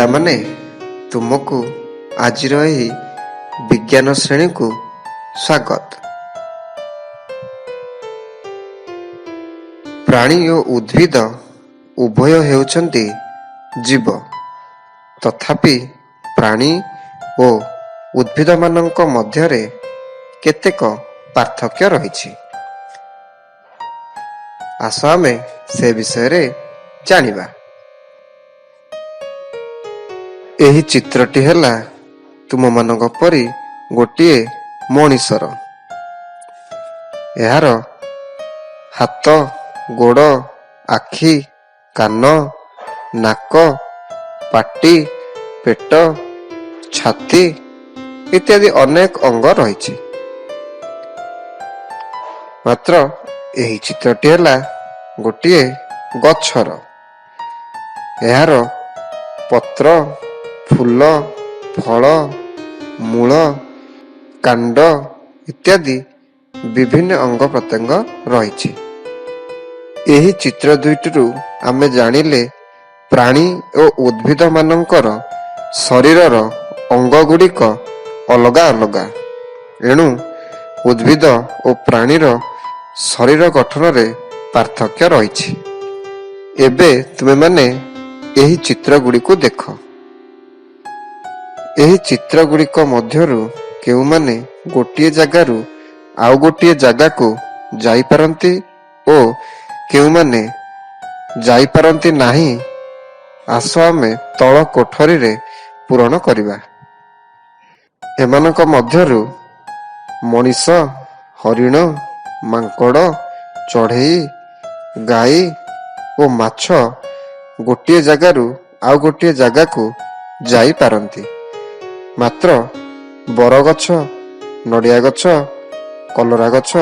ପିଲାମାନେ, ତୁମକୁ ଆଜିର ଏହି ବିଜ୍ଞାନ ଶ୍ରେଣୀକୁ ସ୍ୱାଗତ। ପ୍ରାଣୀ ଓ ଉଦ୍ଭିଦ ଉଭୟ ହେଉଛନ୍ତି ଜୀବ। ତଥାପି ପ୍ରାଣୀ ଓ ଉଦ୍ଭିଦମାନଙ୍କ ମଧ୍ୟରେ କେତେକ ପାର୍ଥକ୍ୟ ରହିଛି। ଆସ ଆମେ ସେ ବିଷୟରେ ଜାଣିବା। ଏହି ଚିତ୍ରଟି ହେଲା ତୁମମାନଙ୍କ ପରି ଗୋଟିଏ ମଣିଷର। ଏହାର ହାତ, ଗୋଡ଼, ଆଖି, କାନ, ନାକ, ପାଟି, ପେଟ, ଛାତି ଇତ୍ୟାଦି ଅନେକ ଅଙ୍ଗ ରହିଛି। ମାତ୍ର ଏହି ଚିତ୍ରଟି ହେଲା ଗୋଟିଏ ଗଛର। ଏହାର ପତ୍ର, ଫୁଲ, ଫଳ, ମୂଳ, କାଣ୍ଡ ଇତ୍ୟାଦି ବିଭିନ୍ନ ଅଙ୍ଗ ପ୍ରତ୍ୟଙ୍ଗ ରହିଛି। ଏହି ଚିତ୍ର ଦୁଇଟିରୁ ଆମେ ଜାଣିଲେ ପ୍ରାଣୀ ଓ ଉଦ୍ଭିଦମାନଙ୍କର ଶରୀରର ଅଙ୍ଗଗୁଡ଼ିକ ଅଲଗା ଅଲଗା। ଏଣୁ ଉଦ୍ଭିଦ ଓ ପ୍ରାଣୀର ଶରୀର ଗଠନରେ ପାର୍ଥକ୍ୟ ରହିଛି। ଏବେ ତୁମେମାନେ ଏହି ଚିତ୍ରଗୁଡ଼ିକୁ ଦେଖ। ଏହି ଚିତ୍ରଗୁଡ଼ିକ ମଧ୍ୟରୁ କେଉଁମାନେ ଗୋଟିଏ ଜାଗାରୁ ଆଉ ଗୋଟିଏ ଜାଗାକୁ ଯାଇପାରନ୍ତି ଓ କେଉଁମାନେ ଯାଇପାରନ୍ତି ନାହିଁ, ଆସ ଆମେ ତଳ କୋଠରୀରେ ପୂରଣ କରିବା। ଏମାନଙ୍କ ମଧ୍ୟରୁ ମଣିଷ, ହରିଣ, ମାଙ୍କଡ଼, ଚଢ଼େଇ, ଗାଈ ଓ ମାଛ ଗୋଟିଏ ଜାଗାରୁ ଆଉ ଗୋଟିଏ ଜାଗାକୁ ଯାଇପାରନ୍ତି। ମାତ୍ର ବରଗଛ, ନଡ଼ିଆ ଗଛ, କଲରା ଗଛ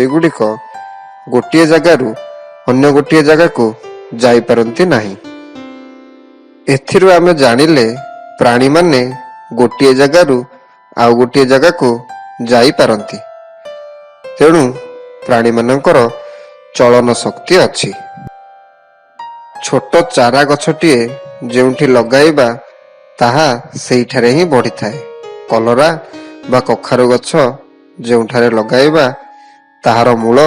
ଏଗୁଡ଼ିକ ଗୋଟିଏ ଜାଗାରୁ ଅନ୍ୟ ଗୋଟିଏ ଜାଗାକୁ ଯାଇପାରନ୍ତି ନାହିଁ। ଏଥିରୁ ଆମେ ଜାଣିଲେ ପ୍ରାଣୀମାନେ ଗୋଟିଏ ଜାଗାରୁ ଆଉ ଗୋଟିଏ ଜାଗାକୁ ଯାଇପାରନ୍ତି। ତେଣୁ ପ୍ରାଣୀମାନଙ୍କର ଚଳନ ଶକ୍ତି ଅଛି। ଛୋଟ ଚାରା ଗଛଟିଏ ଯେଉଁଠି ଲଗାଇବା, ତାହା ସେଇଠାରେ ହିଁ ବଢ଼ିଥାଏ। କଲରା ବା କଖାରୁ ଗଛ ଯେଉଁଠାରେ ଲଗାଇବା, ତାହାର ମୂଳ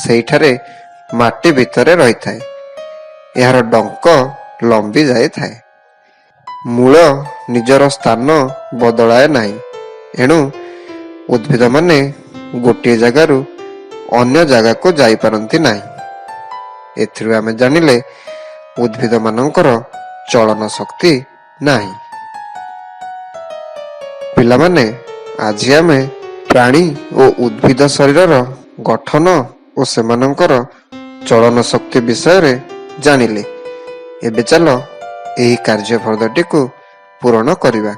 ସେଇଠାରେ ମାଟି ଭିତରେ ରହିଥାଏ। ଏହାର ଡଙ୍କ ଲମ୍ବି ଯାଇଥାଏ। ମୂଳ ନିଜର ସ୍ଥାନ ବଦଳାଏ ନାହିଁ। ଏଣୁ ଉଦ୍ଭିଦମାନେ ଗୋଟିଏ ଜାଗାରୁ ଅନ୍ୟ ଜାଗାକୁ ଯାଇପାରନ୍ତି ନାହିଁ। ଏଥିରୁ ଆମେ ଜାଣିଲେ ଉଦ୍ଭିଦମାନଙ୍କର ଚଳନ ଶକ୍ତି ନାହିଁ। ପିଲାମାନେ, ଆଜି ଆମେ ପ୍ରାଣୀ ଓ ଉଦ୍ଭିଦ ଶରୀରର ଗଠନ ଓ ସେମାନଙ୍କର ଚଳନ ଶକ୍ତି ବିଷୟରେ ଜାଣିଲେ। ଏବେ ଚାଲ ଏହି କାର୍ଯ୍ୟଫର୍ଦ୍ଦଟିକୁ ପୂରଣ କରିବା।